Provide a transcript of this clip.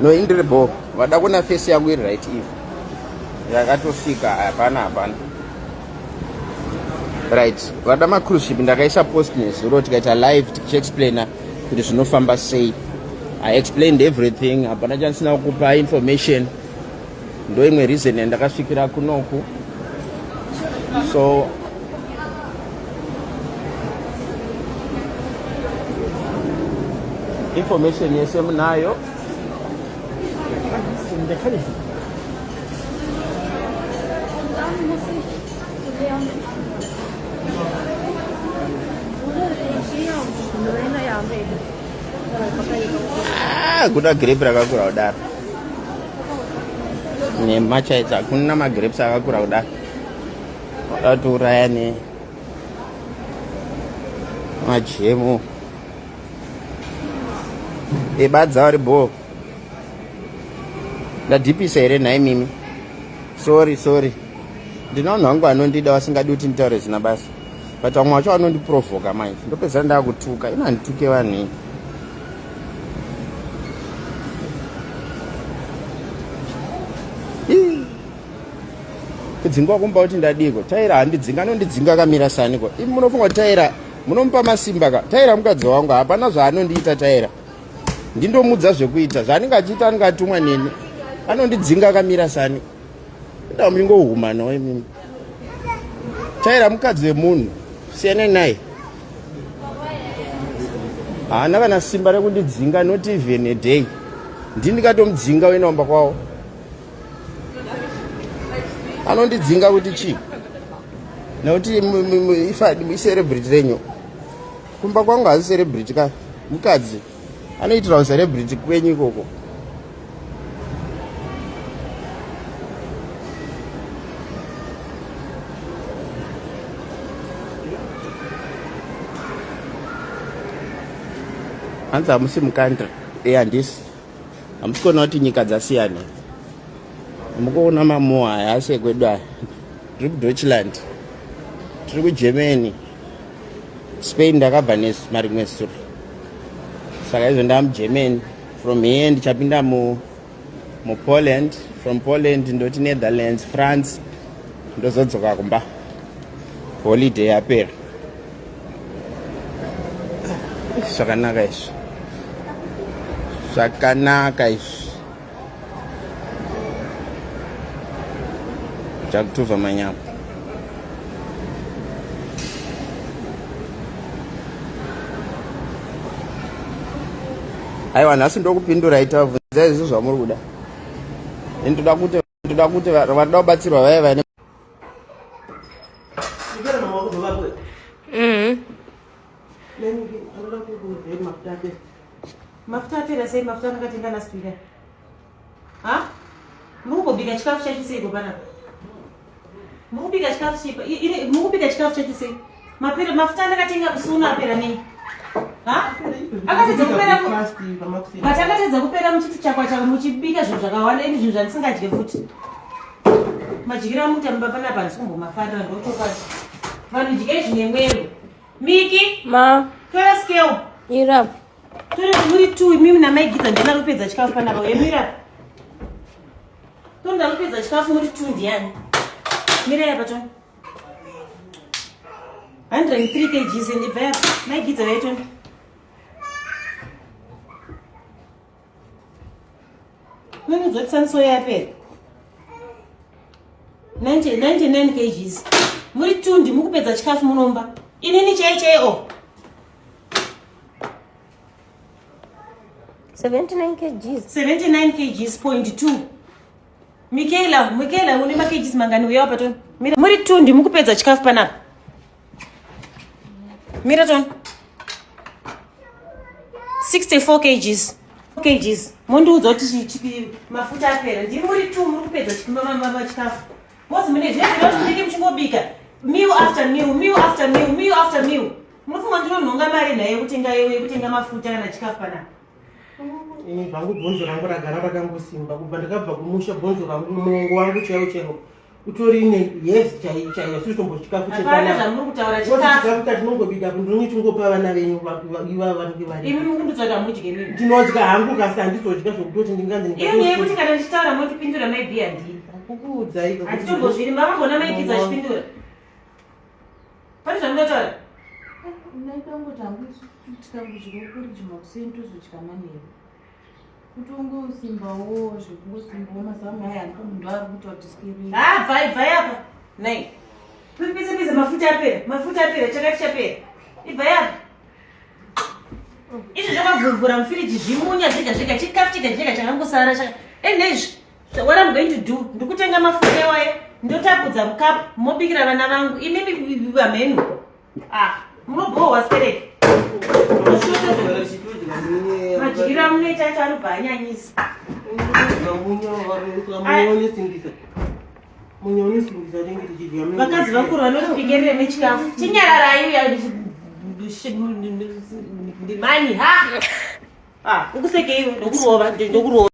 No indiri bho. Vada kuona face yangu iri right iyi. Yakatosvika hapana hapana. Right. Vada ma cruise ship ndakaisa post nezuro tikaita live tichiexplaina kuti zvinofamba sei. I explained everything. Hapana chandisina kukupa information. Ndo imwe reason yandakasvikira kunoku. So information yese munayo. Ah, kuda grape rakakura kudaro nema chaidzo hakuna magrapes akakura kudaro vatouraya ne majemu ebadza vari bhoo ndadhipisa here nhai mimi sorry sorry ndina vanhu vangu vanondida vasingadi kuti nditaure zina basa but vamwe vacho vanondiprovoka manje ndopedzera ndakutuka ino handituke vanhu ini kudzingwa kumba kuti ndadiko taira handidzinga anondidzinga akamira saniko imi munofunga kuti taira munomupa masimba ka taira mukadzi wangu hapana zvaanondiita taira ndindomudza zvekuita zvaanenge achiita anenge atumwa neni anondidzinga akamira sani nda muchingohumanawo imimi taira mukadzi wemunhu siyanai naye haana kana simba rekundidzinga not even a day ndini ndikatomudzinga uenda kumba kwawo anondidzinga kuti chii nekuti icelebrity renyu kumba kwangu hazi celebrity ka mukadzi anoitira celebrity kwenyu ikoko hanzi hamusi mucountry e handisi hamusi kuona kuti nyika dzasiyana mukuona mamoa aya asi ekwedu aya tiri kuDeutschland tiri kuGermany Spain ndakabva marimwe zuro saka izvo ndaa muGermany from here ndichapinda mu muPoland from Poland ndoti Netherlands France ndozodzoka kumba holiday yapera zvakanaka izvi zvakanaka izvi Jakutuva manyama. Aiwa nhasi ndokupindura ita bvunzai izvo zvamuri kuda. Ndoda kuti ndoda kuti varikuda kubatsirwa vaye vane mm. Mafuta apera sei mafuta andakatenga last week? Ha? Muri kubika chikafu chacho seiko panapa? Muri kubika chikafu chipa? Muri kubika chikafu chacho sei? Mapera mafuta andakatenga musi uno apera nei? Ha? Akatadza kupera but akatadza kupera muchiti chakwa chakwa muchibika zvinhu zvakawanda ini zvinhu zvandisingadye futi. Madyiro amuita mumba panapa handisi kumbomafarira ndochokwadi. Vanhu dyai zvine mwero. Miki. Ma. Tora scale. Ira. Tora muri two imimi namai Gidza ndina kupedza chikafu panapa. Uye mira. Tonda kupedza chikafu muri two ndiyani? Mira yapa toni. 103 kgs ndibva yapa. Mai Gidza vaitoni. Munozotisa soya yapera. 99 kgs. Muri tundi mukupedza chikafu munomba. Inini chai chai o. 79 kgs. 79 kgs point 2. Michaela, Michaela une ma kgs mangani uya apa toni. Muri tundi mukupedza chikafu panapa. Mira toni. 64 kgs. Kgs. Mondiudza kuti mafuta apera. Ndimi muri tu muri kupedza chikafu. Mozi mune zvese kuti munenge muchingobika meal after meal, meal after meal, meal after meal. Munofunga ndinonhonga mari naye yekutenga yekutenga mafuta kana chikafu panapa. Ini zvangu bhonzo rangu ragara rakangosimba kubva ndakabva kumusha bhonzo rangu muongo wangu chaiwo chaiwo. Utori ne yes chaiyo chaiyo isusu tombo chikafu Hapana zvamuri kutaura chikafu. Chikafu chatinongobika ndinonge tingopa vana venyu ivava vanenge vari. Imi mukundudza kuti hamudye mimi. Ndinodya hangu kasi handizodya zvokutoti ndinganzi Iyo nyaya yekuti kana ndichitaura motipindura maybe handii. Kukuudzai. Hatitombozviri mavambona maikidza achipindura. Pane zvamunotaura? Ndaitangoti hangu tikangudya porridge makuseni tozodya manheru. Kuti ungosimbawo zvekungosimbawo mazamu aya ndipo munhu ari kuita kuti swere. Ah, bvai bvai apa. Nai. Pise pise mafuta apera. Mafuta apera chakati chapera. Ibvai apa. Izvi zvakavhurvura mufiriji zvimunya zvega zvega chikafu chega chega chakangosara chaka. Enezvi. So what I'm going to do, ndikutenga mafuta iwayo ndotapudza mukapu mobikira vana vangu imimi vamhenu. Ah, munobhohwa stereki. Madyiro amunoita acho anobva anyanyisa. Vakadzi vakuru vanotibikirire nechikafu. Chinyararai uya ndimani ha. Ah, ukusekei ndokurova ndokurova.